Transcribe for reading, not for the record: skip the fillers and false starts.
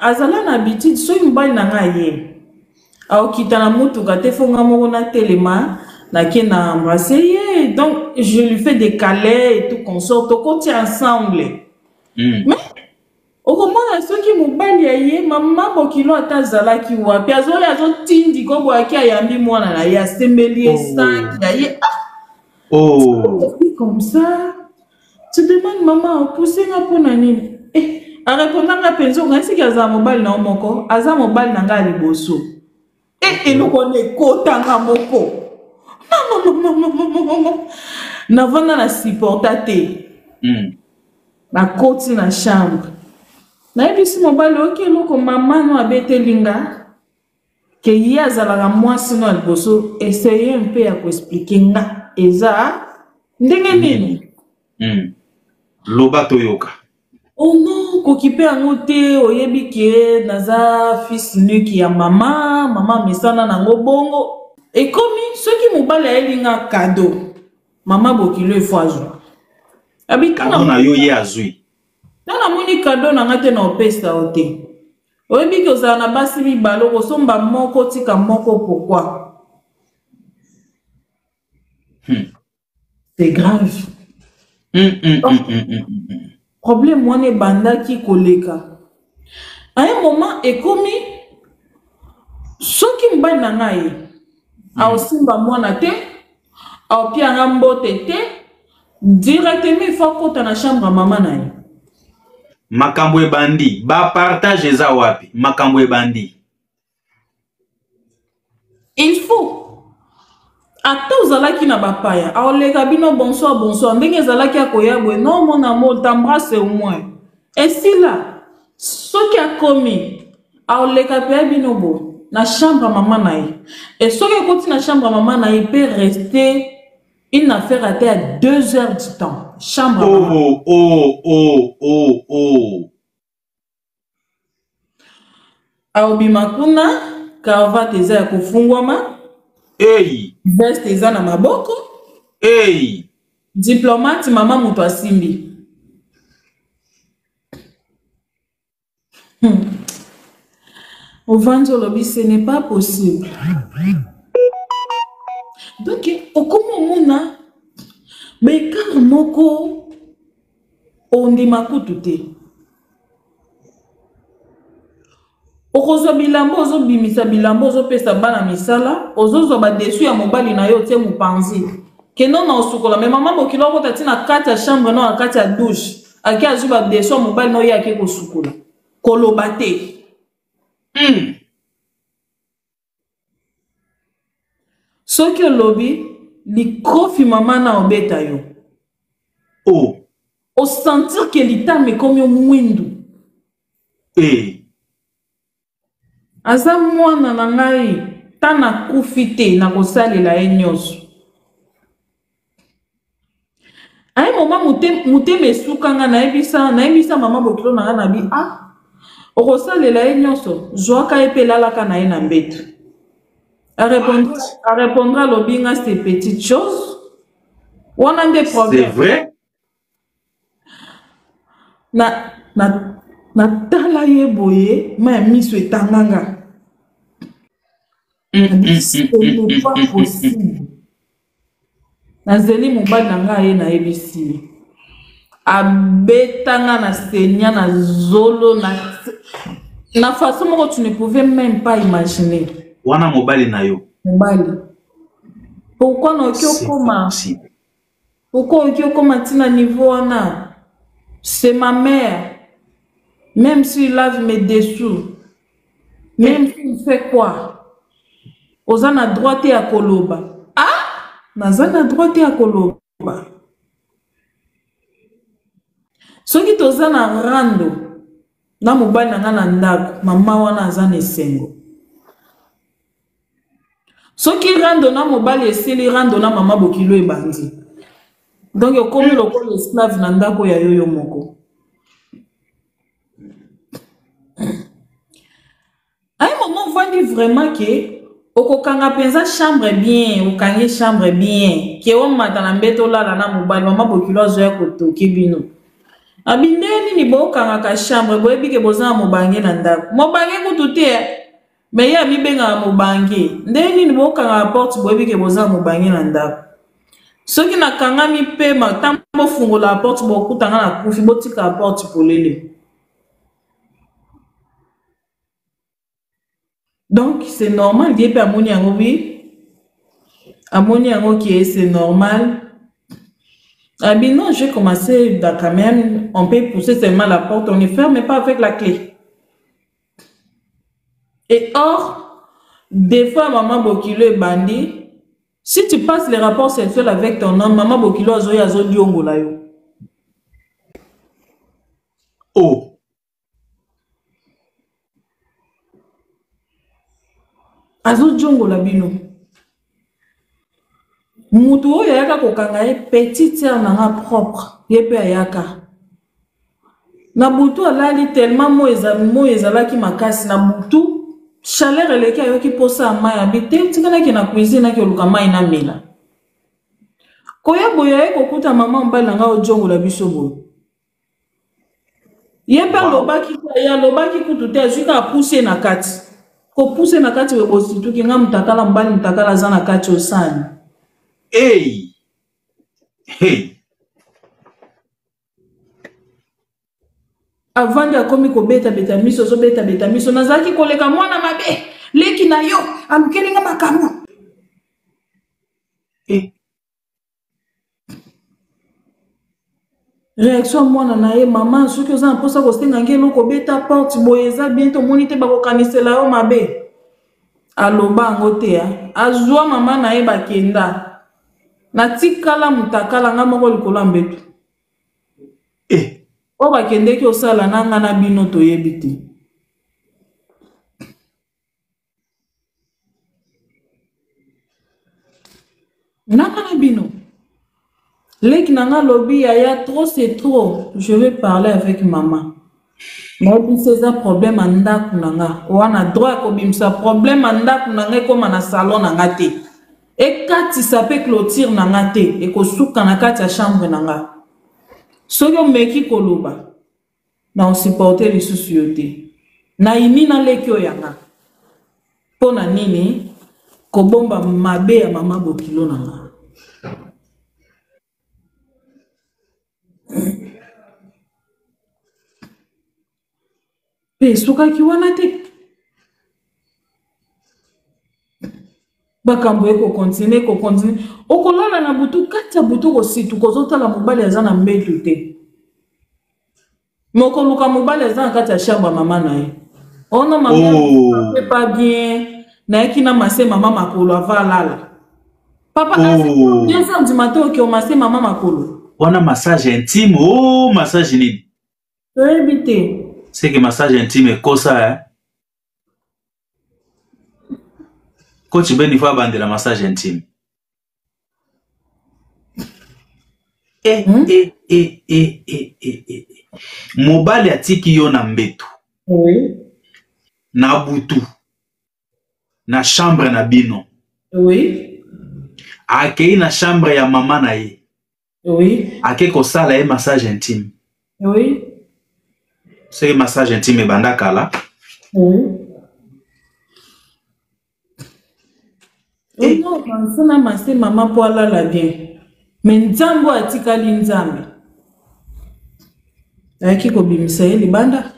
azala na habitude soki mobali na ngai aye aokita na motuka te fo nga moko natelema nake na embrasse ye, donc je lui fais des câlins et tout consort, tokoti ensemble. Mais okomona soki mobali ya ye mama bokilo ata azalaki wapi, azoya azotindika oboyaki, ayambi mwana na ye, asembeli ye saki ya ye. Ah! Oh. Comme ça tu demandes mama opousse nga mpona nini? Eh, arépondanga mpenza, okanisiki azala mobali na yo moko, aza mobali na ngai ya liboso. E eloko wana ekotanga moko navanda na supporta te. Nakoti na chambre, nayebisi mobali oki eloko mama no abeteli nga ke ye azalaka mwasi no ya liboso, essaye mpe ya koexpliquer nga eza ndenge nini. Loba toyoka. Oh non, kokipe yango te, oyebi ke naza fils unique ya mama, mama mesana nango bongo. Ekomi soki mobali ayeli nga cadeau, mama bokilo efo azwa. Abi Cadeau na yo ye azwi. Ntango namoni cadeau na nga te na opesa yo te. Oyebi ke ozala na basi mibale, okosomba moko tika moko pourquoi? C'est grave. Problème wana ebandaki koleka. À un moment ekomi soki mobali na ngai aosimba mwana te, aopia nga mbote te, directement il faut akota na chambre ya mama na ye. Makambo ebandi, ba partage eza wapi? Makambo ebandi. Il faut ata ozalaki na bapaya aoleka bino bonsoir bonsoir ndenge ezalaki akoya boye, non mon amour, t'embrasse au moins esila. Soki akomi aoleka mpe ya bino bo na chambre ya mama na ye, e soki ekoti na chambre ya mama na ye peut rester une affaire ata ya 2 heures du temps chambre ya mama. Oh, oh, oh, oh, oh. Aobima kuna, cravate eza ya kofungwama. Hey. Veste eza na maboko. Hey. Diplomate mama moto asimbi. Ovandi olobi ce n'est pas possible. Donc okoma omona baécart moko ondima kutu te. Okozwa bilamba, ozobimisa bilamba, ozopesa bana misala, ozozwa badesu ya mobali na yo otie mopanzi kendo na osukola, me mama bokilo akota ti na kati ya chambre no na kati ya douche, ake azwi badesu ya mobali na oye ake kosukola, koloba te. Soki olobi likofi mama na obeta yo. Oh. Osentir ke litama ekomi yo mwindu. Eh. Aza mwana na ngai, ta nakufi te nakosalela ye nyonso. À un moment motema esuka nga, nayebisa mama bokilo na nga na bi ah okosalela ye nyonso, zwaka ye mpe lalaka na ye na mbeto. A répondre alobi nga ces petites choses wana nde problème. C'est vrai. Na na natala ye boye, ma ya miso etanganga. Ce n'est pas possible. Nazeli mobali na ngai ye, nayebisi ye, abetanga na senia na zolo na façon moko tu ne pouvais même pas imaginer. Wana mobali na yo? Mobali. Pourquoi naoki okoma, pourquoi oki okoma ntina niveau wana? C'est ma mère, même s'il lave mes dessous, même s'il fait quoi, oza na droit te ya koloba. Ah, naza na droit te ya koloba. Soki toza na rando na mobali na nga na ndako, mama wana aza na esengo. Soki rando na mobali esili, rando na mama bokilo ebandi. Donc okomi lokola esclave na ndako ya yo yo moko. À un moment ovandi vraiment ke okokanga mpenza chambre bien, okangi chambre bien ke omata na mbeto olala na mobali, mama bokilo azoya kotoke bino. Abi nde nini bokangaka chambre boyebi ke boza na mobange na ndako. Mobange kutu te eh. Mais ye amibengaka mobange. Nde nini bokangaka porte boyebi ke boza na mobange na ndako. Soki nakangami pema ntango bofungola porte bokuta nga nakufi botika porte polele. Donc c'est normal ye mpe amoni yango oui amoni yango ke c'est normal. Abi non, j'ai commencé quand même, on peut pousser seulement la porte, on ne ferme pas avec la clé. Et or, des fois, maman Bokilo est bandit. Si tu passes les rapports sexuels avec ton homme, maman Bokilo azoya azodiongola yo. Oh. Azodiongola bino. Mutu oyo ayaka kokanga ye petite sœur na nga propre, ye pe ayaka. Na butu alali tellement moi ezalaki makasi na butu chaleur eleki ayoki posa ya mai abi te tika nake na cuisine nake oluka mai namela. Koya boye aye kokuta mama mobali na nga odiongola biso boye. Ye mpe alobaki ye alobaki kutu te azwi kaka puse na kati kopuse na kati boye bosituki nga mutakala mobali mutakala aza na kati osani. Hey! Hey! Avandi akomi kobetabeta miso azobetabeta miso nazalaki koleka mwana mabe leki na yo alukeli nga makambo. Eh. Réaction ya mwana na ye mama soki oza na mposa kosenga nge eloko beta porte boye eza bien tomoni te bakokanisela yo mabe. Aloba yango te azwa mama na ye bakenda natikala mutakala nga moko likolo ya mbeto. Eh. Oyo bakendeki osala na nga na bino toyebi te. Nanga na bino. Leki na nga lobi yaya trop c'est trop, je vais parler avec maman. Nayebisi eza problème ya ndako na nga. Wana droit ya kobimisa problème ya ndako na nga ekoma na salon na nga te. Ekatisa pe clôture na nga te, ekosuka na kati ya chambre na nga. Soki omeki koloba, na osupporte lisusu yo te. Nayini na leki oyo ya nga. Mpo na nini kobomba mabe ya mama bokilo na nga? Mpe esukaki wana te. Makambo ekokontinue, ekokontinue. Okolala na butu, kati ya butu okosituka, ozotala mobali aza na mbetu te. Mais okoluka mobali aza na kati ya chambre ya mama na ye. Oh non, mama, Oh. fait pas bien. Nayaki na mase mama makolo ava alala. Papa, Oh. 2 heures du matin oke omase mama makolo. Wana massage intime, oh massage nini? Toyebi te. C'est que massage intime ekosa, hein? Coach Ben, il faut abandela massage intime. Eh, eh, eh, eh, eh, eh, eh. Mobali atiki yo na mbeto. Oui. Na butu. Na chambre na bino. Oui. Akei na chambre ya mama na ye. Oui. Ake kosala ye massage intime. Oui. C'est massage intime ebanda kala. Oui. Eh. Oh non, nsona masse mama po alala bien. Mais nzambe oyo atikali nzambe. Ayaki kobimisa ye libanda.